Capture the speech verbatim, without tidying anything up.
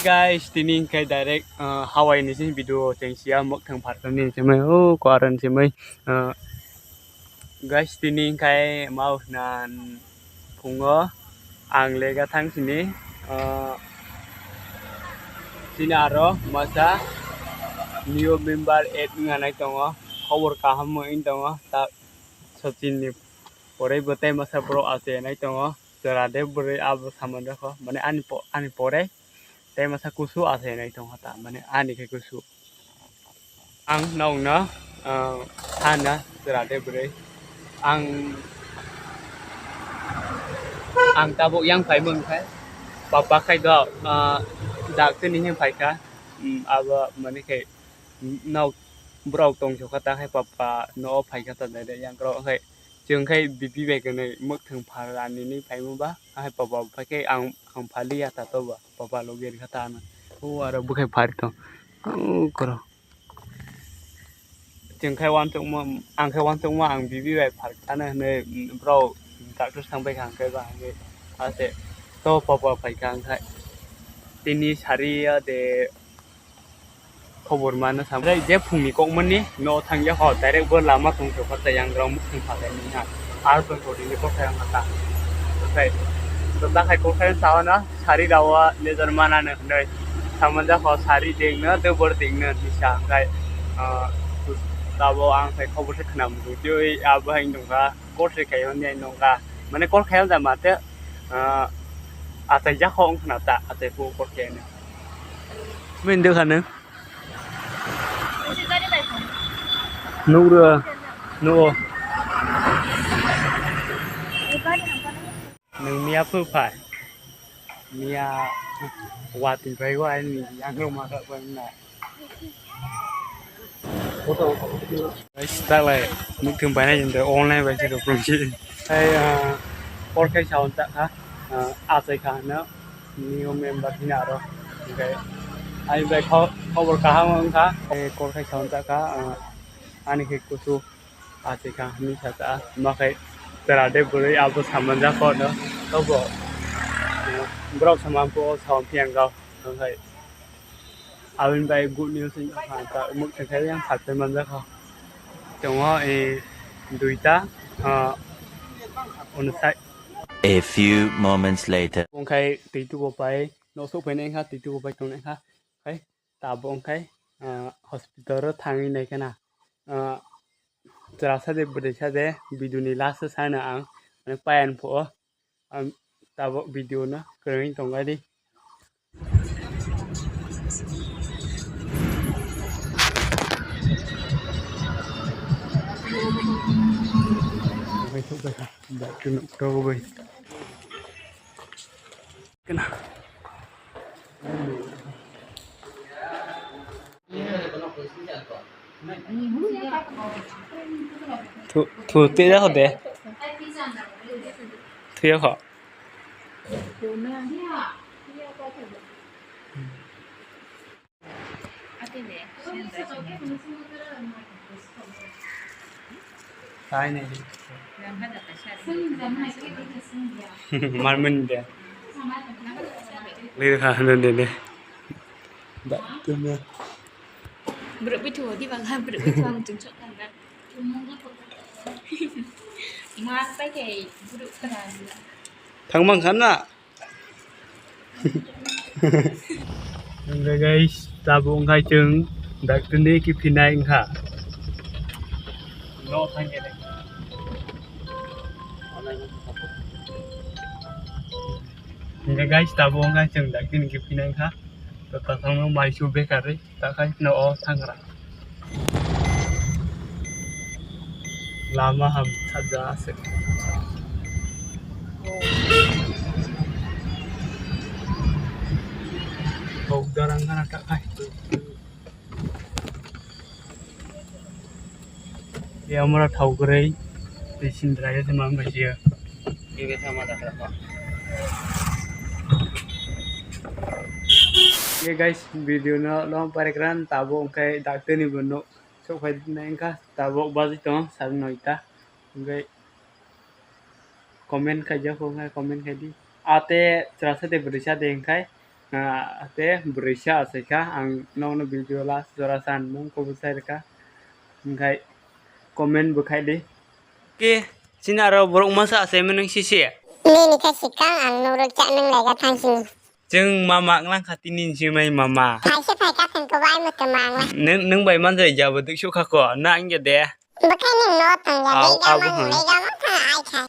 Guys, tini hwnkhe direct, uh, Hawaii ni sini video chengsia mwkhang pharkani semai, oh, kuaran semai, uh, guys, tini hwnkhe mau hwnan phungo ang lega thang sini, uh, sini aro masa new member add wngna nai tongo, khobor kaham wngwi tongo, ta Sachin ni pore bo tei masa borok achai nai tongo, chwra de bwrwi abo saman jakho, mane ani po-, ani pore. Tei masa kusu achai nai tongkha ta, mane ani khe kusu. Ang nokno, ah, sana chwra de bwrwi. Ang, ang tabuk yang phaimung khe, papa khai do, ah, dak tini hin phaikha. Hmm, abo mani khe nok borok tongthok kha ta khai papa no phaikha ta dai dai yang rok khai. Chwng khai bibi bai kwnwi mwkhwng pharani ni phaimung ba, hai papa bo phai khe ang, ang phaliya ta to ba, papa logi rikha ta ano. O aro bwkhai phari tong. O koro. Chwng khai uansukma, ang khai uansukma ang bibi bai pharkha no hinwi borok doctor thang bai kha ang khai ba hinwi ase. To papa phaikha ang khai. Tini sari ya de. Khobor mano samrai je phungni kokmani no thangya ho direct bo lama tong tongkha tei yang rok mukhung phatai ni ha. Ar tong tong ni kokthai ang kha. Tei to ta khai kokthai sao na sari dawa lejar mana no hnoi. Samanja ho sari ding no de bor ding no ni sa khai. Ah, tabo ang khai khobor se khna mu tui abo hai nungkha. Kokthai khai hon ni nungkha. Mane kokthai hon da mate, ah, atai ja ho ong khna ta atai pu kokthai ni. Min de khane. Nugra, nugo. Nung miya phu phai. Miya watwi phai go ani yang rok ma kha bang na. Guys, taklai mukhung bainai jindai online bai se rok rung si. Hai, ah, korkai sound ta kha, ah, achai kha no. New member hino aro. Hingke ai bai kho-, khobor kaham wngkha. Tei korkai sound ta kha, ah, ani khe kusu achai kha hinwi sa cha. Ma khai chwra de bwrwi abo saman ja kho no. Tobo, ah, borok saman po sound phiya wngkha. Hingke aboni bai good news wngkha ta, umuk tongkha yang phaltai manjakha. Tongo, eh, duita, ah, unsai. A few moments later. Wngkhai twi tubo pai, nok sok phainai wngkha, twi tubo pai tongnai kha. Khai tabuk wngkhai, ah, hospital o thangwi nai khana. Ah, chwra sa de, bwrwi sa de, video ni last o sana ang, mane payan pho o. Ang tabuk video no kwrwngwi tongkha di. Kena. Thu, thu, twi da kho de. Thwi ya kho. Ai nai. Marmani de. Lirikha hwnwi de de. Ba, tuma. Bwrwi bithu di bang ha, bwrwi bithu ang tungsok tangna. Ma pai khe bwrwi khara. Thangmang khan na? Hingke guys, tabuk wngkha chwng doctor ni kiphinai wngkha. No thangkhe de. Hingke guys, tabuk wngkha chwng doctor ni kiphinai wngkha. To takhangno maisu bekarwi. Takhai no o thangra. Lama ham saja ase. Kok darang kana takhai. Yamura thau kwrwi tei sindra ya se mam bai siya. Ye guys, video no long parekran tabo wngkhe doctor ni bo no sok phai nai wngkha tabo baji tong sar noita wngkhe comment khaijak wngkha comment khaidi ate chwra sade bwrwi sade wngkhe. Ah, te bwrwi sa asai kha, ang nokno video last jora sa nung kobosai rwkha, hwnkhe comment bo khai di. Ke, chini aro borok masa asai mwnung sisi. Nini khe sikang ang nurok cha nung laiga thangsini. Chwng mama wnglang kha tini ni simai mama. Phaisa phai kha thang ko bai mutu mangla. Nung, nung bai manjai jabo duk sukha ko, na wngya de. Bwkhai nung no thang ya, au, bega au, mang bwkhang. Bega mang thang ai kha.